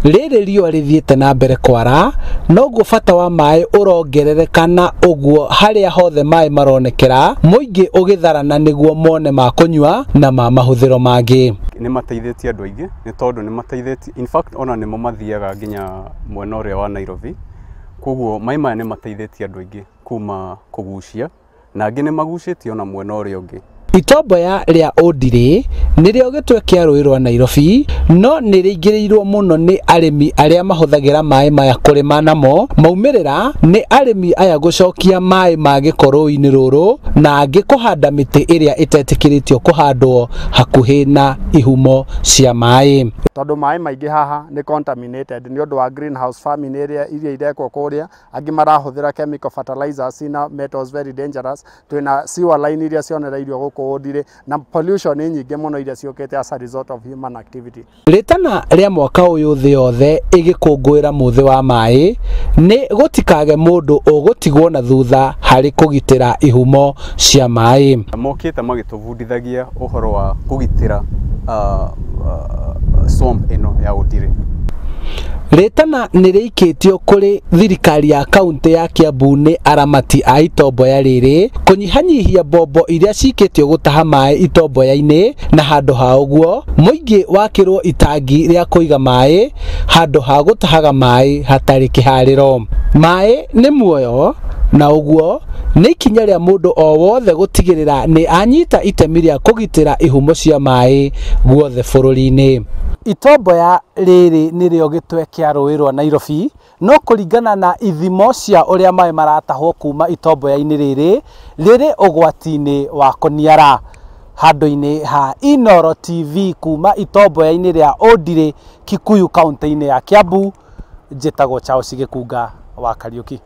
Rĩrĩ riũa rĩthiĩte na mbere kwara, noguo bata wa maĩ ũrongerereka na ũguo harĩa hothe maĩ maronekera, mũingĩ ũgĩtharana nĩguo mone ma kũnyua na ma mahũthĩro mangĩ. Nĩ mateithĩtie andũ aingĩ nĩ tondũ nĩ mateithĩtie, in fact ona nĩmo mathiaga nginya mwena ũrĩa wa Nairobi. Koguo maĩ maya nĩ mateithĩtie andũ aingĩ kuma kũgucia, na angĩ nĩ magucĩtie ona mwena ũrĩa ũngĩ. Itomboya rĩa Ũndirĩ nĩrĩo gĩtwe kĩa rũĩ rwa Nairobi, no nĩ rĩingĩrĩirwo mũno nĩ arĩmi arĩa mahũthagĩra maĩ maya kũrĩma namo. Maumĩrĩra nĩ arĩmi aya gũcokia maĩ ma gĩko rũĩ-inĩ rũrũ na angĩ kũhanda mĩtĩ ĩrĩa ĩtetĩkĩrĩtio kũhandwo hakuhĩ na ihumo cia maĩ. Tondũ maĩ maingĩ haha nĩ contaminated nĩ ũndũ wa greenhouse farming ĩrĩa iria irekwo kũrĩa, angĩ marahũthĩra chemical fertilizers na metals very dangerous. Twĩna sewer line iria cionereirio gũkũ Ũndirĩ na pollution nĩ nyingĩ mũno iria ciũkĩte as a result of human activity. Rĩtana rĩa mwaka ũyũ thĩ yothe ĩgĩkũngũĩra mũthĩ wa maĩ nĩ gũtikage mũndũ ũgũtigwo na thutha harĩ kũgitĩra ihumo cia maĩ. Mokĩte magĩtũbundithagia ũhoro wa kũgitĩra swamp ĩno ya Ũndirĩ. Rĩtana nĩ rĩikĩtio kũrĩ thirikari ya kaunti ya Kiambu nĩ aramati a itomboya rĩrĩ kũnyihanyihia mbombo iria cikĩtio gũtaha maĩ itomboya-inĩ, na handũ ha ũguo mũingĩ wakĩrwo itangi rĩa kũiga maĩ handũ ha gũtahaga maĩ hatarĩ kĩharĩro. Maĩ nĩ muoyo, na ũguo nĩ ikinya rĩa mũndũ o wothe gũtigĩrĩra nĩ anyita itemi rĩa kũgitĩra ihumo cia maĩ guothe bũrũri-inĩ. Itomboya rĩrĩ nĩrĩo gĩtwe kĩa rũĩ rwa Nairobi, no kũringana na ithimo cia ũrĩa maĩ maratahwo kuma itomboya-inĩ rĩrĩ, rĩrĩ ũgwati-inĩ wa kũniara. Handũ-inĩ ha Inooro TV kuma itomboya-inĩ rĩa Ũndirĩ, Kikuyu, kaunti-inĩ ya Kiambu, njĩtagwo Charles Gĩkunga wa Kariũki.